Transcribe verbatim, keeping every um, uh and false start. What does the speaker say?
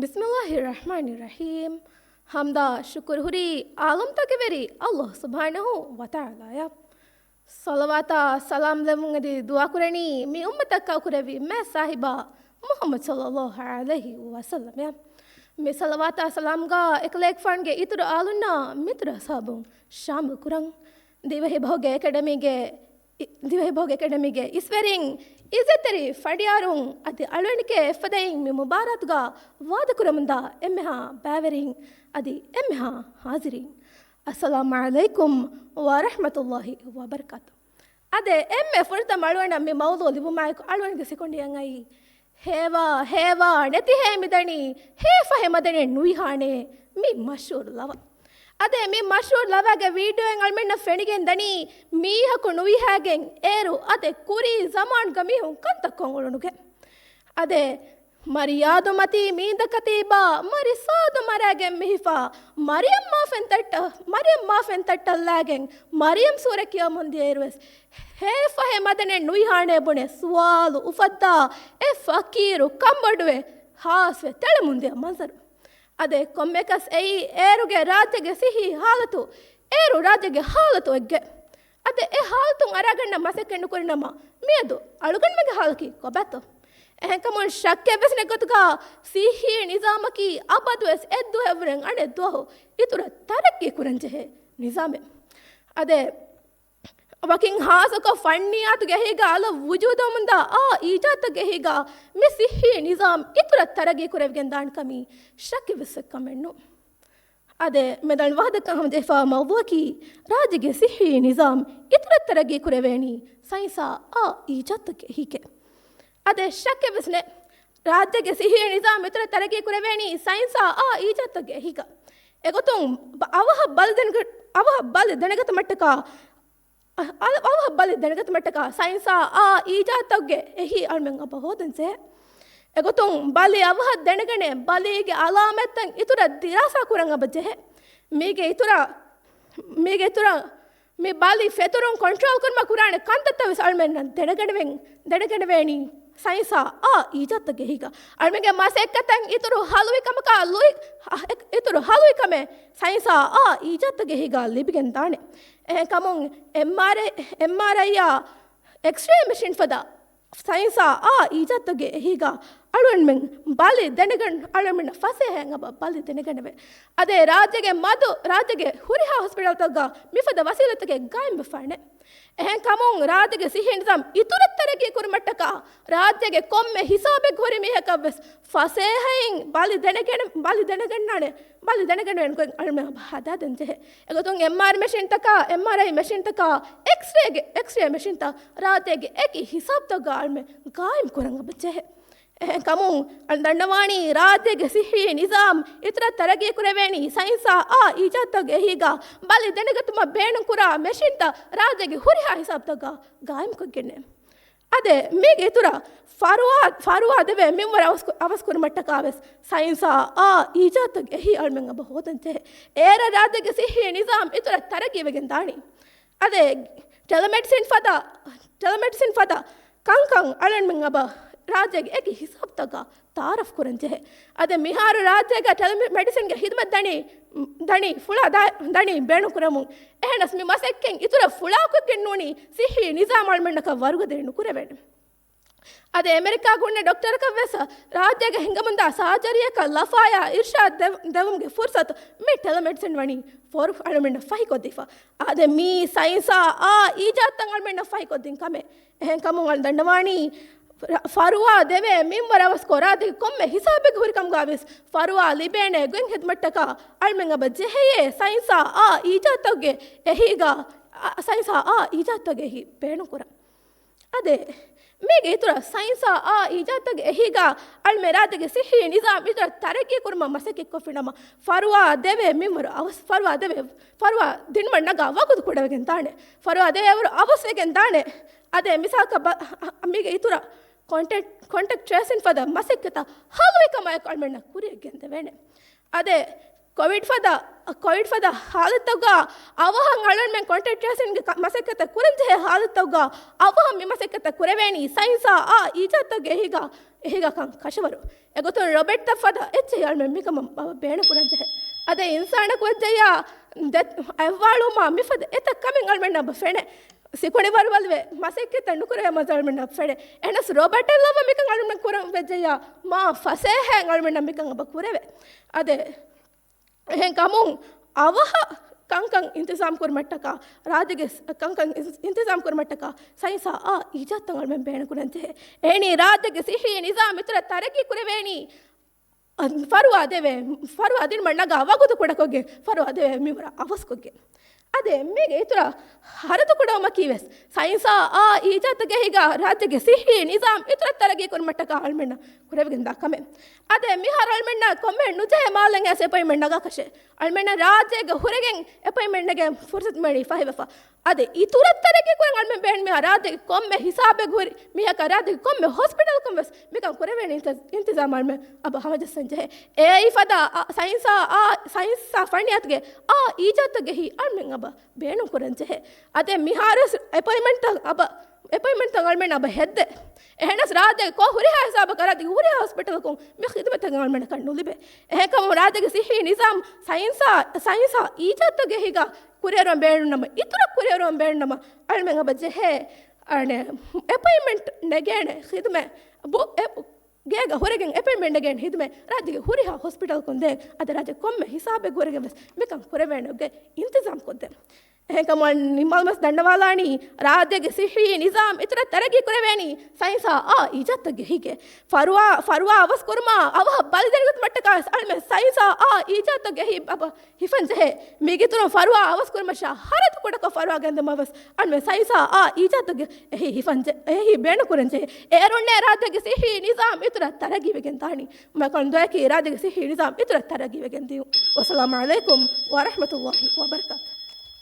ބިސްމިﷲ ރަޙްމާނި ރަޙީމް. ޙަމްދާ ޝުކުރު ހުރީ ޢާލަމްތަކެއް ވެރި ﷲ ސުބްޙާނަހޫ ވަތަޢާލާއަށް. ޞަލަވާތާ ސަލާމް ލެއްވުން އެދި ދުޢާ ކުރަނީ މި އުއްމަތަށް ކައުކުރެއްވި މާތް ސާހިބާ މުޙައްމަދު ޞައްލަﷲ ޢަލައިހި ވަސައްލަމަށް. މި ޞަލަވާތާ ސަލާމްގާ އެކަލޭގެފާނުގެ އިތުރު އާލުންނާ މިތުރު އަޞްޙާބުން ޝާމިލް ކުރަން. ދިވެހި ބަހުގެ އެކަޑަމީގެ ދިވެހި ބަހުގެ އެކަޑަމީގެ އިސްވެރިން، އިއްޒަތްތެރި ފަނޑިޔާރުން އަދި އަޅުގަނޑުގެ އެއްފަދައިން މި މުބާރާތުގަ ވާދަކުރަމުންދާ އެންމެހާ ބައިވެރިން އަދި އެންމެހާ ޙާޟިރީން، އައްސަލާމު ޢަލައިކުމް ވަރަޙްމަތުﷲ ވަބަރަކާތު. އަދި އެންމެ ފުރަތަމަ އަޅުގަނޑަށް މި މައުޟޫ ލިބުމާއެކު އަޅުގަނޑުގެ ސިކުނޑިއަށް އައީ ހޭވާ، ހޭވާ، ނެތި ހޭ މިދަނީ، ހޭ ފަހެ މަދަނެއް ނުވިހާނޭ، މި މަޝްހޫރު ލަވަ. އަދި މި މަޝްހޫރު ލަވަގެ ވީޑިއޯއިން އަޅުމެންނަށް ފެނިގެން ދަނީ، މީހަކު ނުވިހާގެން އޭރު އަދި ކުރީ ޒަމާންގަ މީހުން ކަންތައް ކޮށް އުޅުނުގެ. އަދި މަރިޔާދުމަތީ މީނދަކަތީބާ މަރި ސާދު މަރާގެން މިހިފާ، މަރިޔަމް މާފެން ތައްޓަ، މަރިޔަމް މާފެން ތައްޓަށްލާގެން މަރިޔަމް ސޫރަ ކިޔަމުން ދިޔައިރުވެސް، ހޭ ފަހެ މަދަނެއް ނުވިހާނޭ ބުނެ ސުވާލު އުފައްދާ އެ ފަޤީރު ކަންބޮޑުވެ ހާސްވެ ތެޅެމުންދިޔަ މަންޒަރު. އަދި ކޮންމެކަސް އެއީ އޭރުގެ ރާއްޖޭގެ ސިއްހީ ހާލަތު، އޭރު ރާއްޖޭގެ ހާލަތު އެއްގެ. އަދި އެ ހާލަތުން އަރާގަންނަ މަސައްކަތް ނުކުރި ނަމަ، މިއަދު އަޅުގަނޑުމެންގެ ހާލަކީ ކޮބާތޯ؟ އެހެންކަމުން ޝައްކެއްވެސް ނެތް ގޮތުގަ ސިއްހީ ނިޒާމަކީ އަބަދުވެސް އެއްދުވަހެއްވުރެން އަނެއް ދުވަހު އިތުރަށް ތަރައްގީ ކުރަން ޖެހޭ ނިޒާމެއް. އަދި ވަކިން ހާއްސަކޮށް ފަންނިއްޔާތުގެ އެހީގަ އަލަށް ވުޖޫދުވަމުންދާ އާ އީޖާދުތަކުގެ އެހީގަ މި ސިއްހީ ނިޒާމް އިތުރަށް ތަރައްގީ ކުރެވިގެން ދާނެ ކަމީ ޝައްކެއްވެސް ކަމެއް ނޫން. އަދި މި ދަން ވަހަދަކަށް ހަމަޖެހިފަ މައުޟޫއަކީ ރާއްޖޭގެ ސިއްހީ ނިޒާމް އިތުރަށް ތަރައްގީ ކުރެވޭނީ ސައިންސާ އާ އީޖާދުތަކުގެ އެހީގަ. އަދި ޝައްކެއްވެސް ނެތް، ރާއްޖޭގެ ސިއްހީ ނިޒާމް އިތުރަށް ތަރައްގީ ކުރެވޭނީ ސައިންސާ އާ އީޖާދުތަކުގެ އެހީގަ. އެގޮތުން ބަ-، އަވަހަށް ބަލި ދެނެގަ-، އަވަހަށް ބަލި ދެނެގަތުމަށްޓަކާ، އަ-، އަވަހަށް ބަލި ދެނެގަތުމަށްޓަކާ ސައިންސާ އާ އީޖާދުތަކުގެ އެހީ އަޅުމެން އަބަ ހޯދަން ޖެހޭ. އެގޮތުން ބަލި އަވަހަށް ދެނެގަނެ، ބަލީގެ އަލާމަތްތައް އިތުރަށް ދިރާސާ ކުރަން އަބަ ޖެހޭ. މީގެ އިތުރަށް، މީގެ އިތުރަށް މި ބަލި ފެތުރުން ކޮންޓްރޯލް ކުރުމަށް ކުރާނެ ކަންތައްތައް ވެސް އަޅުމެންނަށް ދެނެގަނެވެން، ދެނެގަނެވޭނީ ސައިންސާ އާ އީޖާދުތަކުގެ އެހީގަ. އަޅުމެންގެ މަސައްކަތަށް އިތުރު ހަލުވި ކަމަކާ ލުއި-، އިތުރު ހަލުވި ކަމެއް ސައިންސާ އާ އީޖާދުތަކުގެ އެހީގަ ލިބިގެން ދާނެ. އެހެން ކަމުން އެމްއާރްއައި، އެމްއާރްއައިއާ އެކްސްރޭ މެޝިން ފަދަ ސައިންސާ އާ އީޖާދުތަކުގެ އެހީގަ އަޅުގަނޑުމެން ބަލި ދެނެގަން، އަޅުގަނޑުމެންނަށް ފަސޭހައިން އަބަ ބަލި ދެނެގަނެވޭ. އަދި ރާއްޖޭގެ މަދު، ރާއްޖޭގެ ހުރިހާ ހޮސްޕިޓަލްތަކުގަ މިފަދަ ވަސީލަތުތަކެއް ގާއިމްވެފައިނެ. އެހެން ކަމުން ރާއްޖޭގެ ސިއްހީ ނިޒާމް އިތުރަށް ތަރައްގީ ކުރުމަށްޓަކާ ރާއްޖޭގެ ކޮންމެ ހިސާބެއްގަ ހުރި މީހަކަށްވެސް ފަސޭހައިން ބަލި ދެނެގެން، ބަލި ދެނެގަންނާނެ، ބަލި ދެނެގަނެވޭނެ ގޮތް އަޅުމެން ހަދާދޭން ޖެހޭ. އެގޮތުން އެމްއާރް މެޝިންތަކާ، އެމްއާރްއައި މެޝިންތަކާ، އެކްސްރޭގެ، އެކްސްރޭ މެޝިންތައް ރާއްޖޭގެ އެކި ހިސާބުތަކުގަ އަޅުމެން ގާއިމް ކުރަން އަބަ ޖެހޭ. އެހެން ކަމުން އަޅު ދަންނަވާނީ ރާއްޖޭގެ ސިއްހީ ނިޒާމް އިތުރަށް ތަރައްގީ ކުރެވޭނީ ސައިންސާ އާ އީޖާދުތަކުގެ އެހީގަ ބަލި ދެނެގަތުމަށް ބޭނުންކުރާ މެޝިންތައް ރާއްޖޭގެ ހުރިހާ ހިސާބުތަކުގަ ގާއިމްކޮށްގެންނޭ. އަދި މީގެ އިތުރަށް ފަރުވާ، ފަރުވާ ދެވޭ މިންވަރަށް އަވަސް ކު-، އަވަސް ކުރުމަށްޓަކާވެސް ސައިންސާ އާ އީޖާދުތަކުގެ އެހީ އަޅުމެން އަބަ ހޯދަން ޖެހޭ. އޭރަށް ރާއްޖޭގެ ސިއްހީ ނިޒާމް އިތުރަށް ތަރައްގީވެގެން ދާނީ. އަދި ޓެލެމެޑިސިން ފަދަ، ޓެލެމެޑިސިން ފަދަ ކަންކަން އަޅުމެން އަބަ ރާއްޖޭގެ އެކި ހިސާބުތަކަށް ތައާރަފް ކުރަން ޖެހޭ. އަދި މިހާރު ރާއްޖޭގަ ޓެލެމެޑިސިންގެ ހިދުމަތް ދަނީ، ދަނީ ފުޅާ ދާ-، ދަނީ ބޭނުން ކުރަމުން. އެހެނަސް މި މަސައްކަތް އިތުރަށް ފުޅާކޮށްގެން ނޫނީ ސިއްހީ ނިޒާމް އަޅުމެންނަކަށް ވަރުގަދައެއް ނުކުރެވޭނެ. އަދި އެމެރިކާގަ ހުންނަ ޑޮކްޓަރަކަށް ވެސް ރާއްޖޭގަ ހިނގަމުންދާ ސާޖަރީއަކަށް ލަފާޔާ އިރްޝާދު ދެވު-، ދެވުމުގެ ފުރުސަތު މި ޓެލެމެޑިސިން ވަނީ ފޯރު އަޅުމެންނަށް ފަހިކޮށްދީފަ. އާދެ، މީ ސައިންސާ އާ އީޖާދުތައް އަޅުމެންނަށް ފަހިކޮށްދިން ކަމެއް. އެހެން ކަމުން އަޅު ދަންނަވާނީ، ރ-، ފަރުވާ ދެވޭ މިންވަރަށް އަވަސްކޮށް ރާއްޖޭގެ ކޮންމެ ހިސާބެއްގަ ހުރި ކަމުގަ ވެސް ފަރުވާ ލިބޭނެ ގޮތް ހިދުމަތްތަކަށް އަޅުމެން އަބަ ޖެހެޔޭ ސައިންސާ އާ އީޖާދުތަކުގެ އެހީގަ، އަ، ސައިންސާ އާ އީޖާދުތަކުގެ އެހީ ބޭނުންކުރަން. އާދެ، މީގެ އިތުރަށް ސައިންސާ އާ އީޖާދުތަކުގެ އެހީގަ އަޅުމެން ރާއްޖޭގެ ސިއްހީ ނިޒާމް އިތުރަށް ތަރައްގީ ކުރުމަށް މަސައްކަތް ކޮށްފިނަމަ، ފަރުވާ ދެވޭ މިންވަރު އަވަސް، ފަރުވާ ދެވޭ، ފަރުވާ ދިނުމަށް ނަގާ ވަގުތު ކުޑަވެގެން ދާނެ. ފަރުވާ ދެވޭ ވަރު އަވަސްވެގެން ދާނެ. އާދެ، މިސާލަކަށް ބަ-، މީގެ އިތުރަށް ކޮންޓެކްޓް، ކޮންޓެކްޓް ޓްރޭސިން ފަދަ މަސައްކަތަށް ހަލުވި ކަމާއެކު އަޅުމެންނަށް ކުރިއަށް ގެންދެވޭނެ. އާދެ، ކޮވިޑް ފަދަ، ކޮވިޑް ފަދަ ހާލަތުގަ އަވަހަށް އަޅުގަނޑުމެން ކޮންޓްރެކްޓަރސް މަސައްކަތަށް ކުރަންޖެހޭ ހާލަތުގަ އަވަހަށް މި މަސައްކަތަށް ކުރެވޭނީ ސައިންސާ އާ އީޖާދުތަކުގެ އެހީގަ، އެހީގަކަން ކަށަވަރު. އެގޮތުން ރޮބޮޓްތައް ފަދަ އެއްޗެހި އަޅުމެން މިކަމަށް ބޭނުން ކުރަންޖެހޭ. އަދި އިންސާނަކު ވެއްޖެއްޔާ ދެ އަތްވާޅުވުމާ މިފަދަ އެތައް ކަމެއް އަޅުމެންނަށް އެބަ ފެނޭ. ސިކުނޑި ވަރުވަލުވެ މަސައްކަތްތައް ނުކުރެވޭ މަޖާ އަޅުމެންނަށް ފެނޭ. އެހެނަސް ރޮބޮޓެއް ލައްވަ މިކަން އަޅުމެން ކުރަން ވެއްޖެއްޔާ މާ ފަސޭހައިން އަޅުމެންނަށް މިކަން އެބަ ކުރެވޭ. އަދި އެހެން ކަމުން އަވަހަށް ކަންކަން އިންތިޒާމް ކުރުމަށްޓަކާ، ރާއްޖޭގެ ސް-، ކަންކަން އިން-، އިންތިޒާމް ކުރުމަށްޓަކާ ސައިންސާ އާ އީޖާދުތައް އަޅުމެން ބޭނުން ކުރަން ޖެހޭ. އެހެނީ ރާއްޖޭގެ ސިއްހީ ނިޒާމް އިތުރަށް ތަރައްގީ ކުރެވޭނީ އަ، ފަރުވާ ދެވޭ، ފަރުވާ ދިނުމަށް ނަގާ ވަގުތު ކުޑަކޮށްގެން، ފަރުވާ ދެވޭ މިންވަރަށް އަވަސްކޮށްގެން. އަދި މީގެ އިތުރަށް ހަރަދު ކުޑަވުމަކީ ވެސް ސައިންސާ އާ އީޖާދުގެ އެހީގަ ރާއްޖޭގެ ސިއްހީ ނިޒާމް އިތުރަށް ތަރައްގީ ކުރުމަށްޓަކާ އަޅުމެންނަށް ކުރެވިގެން ދާ ކަމެއް. އަދި މިހާރު އަޅުމެންނަށް ކޮންމެ ނުޖެހޭ މާލެއް އައިސް އެޕޮއިންޓްމަންޓް ނަގާކަށެއް. އަޅުމެންނަށް ރާއްޖޭގަ ހުރެގެން އެޕޮއިންޓްމަންޓް ނެގޭ ފުރުސަތު މިވަނީ ފަހިވެފަ. އަދި އިތުރަށް ތަރައްގީ ކުރަން އަޅުމެން ބޭނުމީ ރާއްޖޭގެ ކޮންމެ ހިސާބެއް ހުރި މީހަކަށް ރާއްޖޭގެ ކޮންމެ ހޮސްޕިޓަލަކުން ވެސް މިކަން ކުރެވޭނެ އިންތި-، އިންތިޒާމް އަޅުމެން އަބަ ހަމަޖައްސަން ޖެހޭ. އެއީ ފަދަ އަ، ސައިންސާ އާ، ސައިންސާ ފަންނިޔާތުގެ އާ އީޖާދުގެ އެހީ އަޅުމެން އަބަ ބޭނުން ކުރަން ޖެހޭ. އަދި މިހާރު ވެސް އެޕޮއިންޓްމަންޓްތައް އަބަ، އެޕޮއިންޓްމަންޓްތައް އަޅުމެން އަބަ ހެއްދޭ. އެހެނަސް ރާއްޖޭގެ ކޮން ހުރިހާ ހިސާބަކަށް ރާއްޖޭގެ ހުރިހާ ހޮސްޕިޓަލަކުން މި ޚިދުމަތްތައް އަޅުމެންނަކަށް ނުލިބޭ. އެހެންކަމުން ރާއްޖޭގެ ސިއްހީ ނިޒާމް ސައިންސާ، ސައިންސާ އީޖާދުގެ އެހީގަ ކުރިއަރުވަން ބޭނުންނަމަ، އިތުރަށް ކުރިއަރުވަން ބޭނުންނަމަ، އަޅުމެން އަބަ ޖެހޭ، އަނެ، އެޕޮއިންޓްމަންޓް ނެގޭނެ ޚިދުމަތް ބު-، އެ-، ގޭގަ ހުރެގެން އެޕޮއިންޓްމަންޓް ނެގޭނެ ޚިދުމަތް ރާއްޖޭގެ ހުރިހާ ހޮސްޕިޓަލަކުން ދޭން. އަދި ރާއްޖޭގެ ކޮންމެ ހިސާބެއް ހުރެގެން ވެސް މިކަން ކުރެވޭނެ އިންތިޒާމް ކޮށްދޭން. އެހެންކަމުން ނިންމާލުމަސް ދަންނަވާލާނީ، ރާއްޖޭގެ ސިއްހީ ނިޒާމް އިތުރަށް ތަރައްގީ ކުރެވޭނީ ސައިންސާ އާ އީޖާދުގެ އެހީގަ. ފަރުވާ، ފަރުވާ އަވަސް ކުރުމާ އަވަހަށް ބަލި ދެނެގަތުމަށްޓަކާ ވެސް އަޅުމެން ސައިންސާ އާ އީޖާދުގެ އެހީ އަބަ ހިފަން ޖެހޭ. މީގެ އިތުރުން ފަރުވާ އަވަސް ކުރުމަށާ ހަރަދު ކުޑަކޮށް ފަރުވާ ގެންދަމާ ވެސް އަޅުމެން ސައިންސާ އާ އީޖާދުގެ އެހީ ހިފަން ޖެ-، އެހީ ބޭނުން ކުރަން ޖެހޭ. އޭރުންނޭ ރާއްޖޭގެ ސިއްހީ ނިޒާމް އިތުރަށް ތަރައްގީ ވެގެން ދާނީ. މަކަން ދުވަހަކީ ރާއްޖޭގެ ސިއްހީ ނިޒާމް އިތުރަށް ތަރައްގީ ވެގެން ދިޔުން. ވައްސަލާމު ޢަލައިކުމް ވަރަޙްމަތުﷲި ވަބަރަކާތުހު.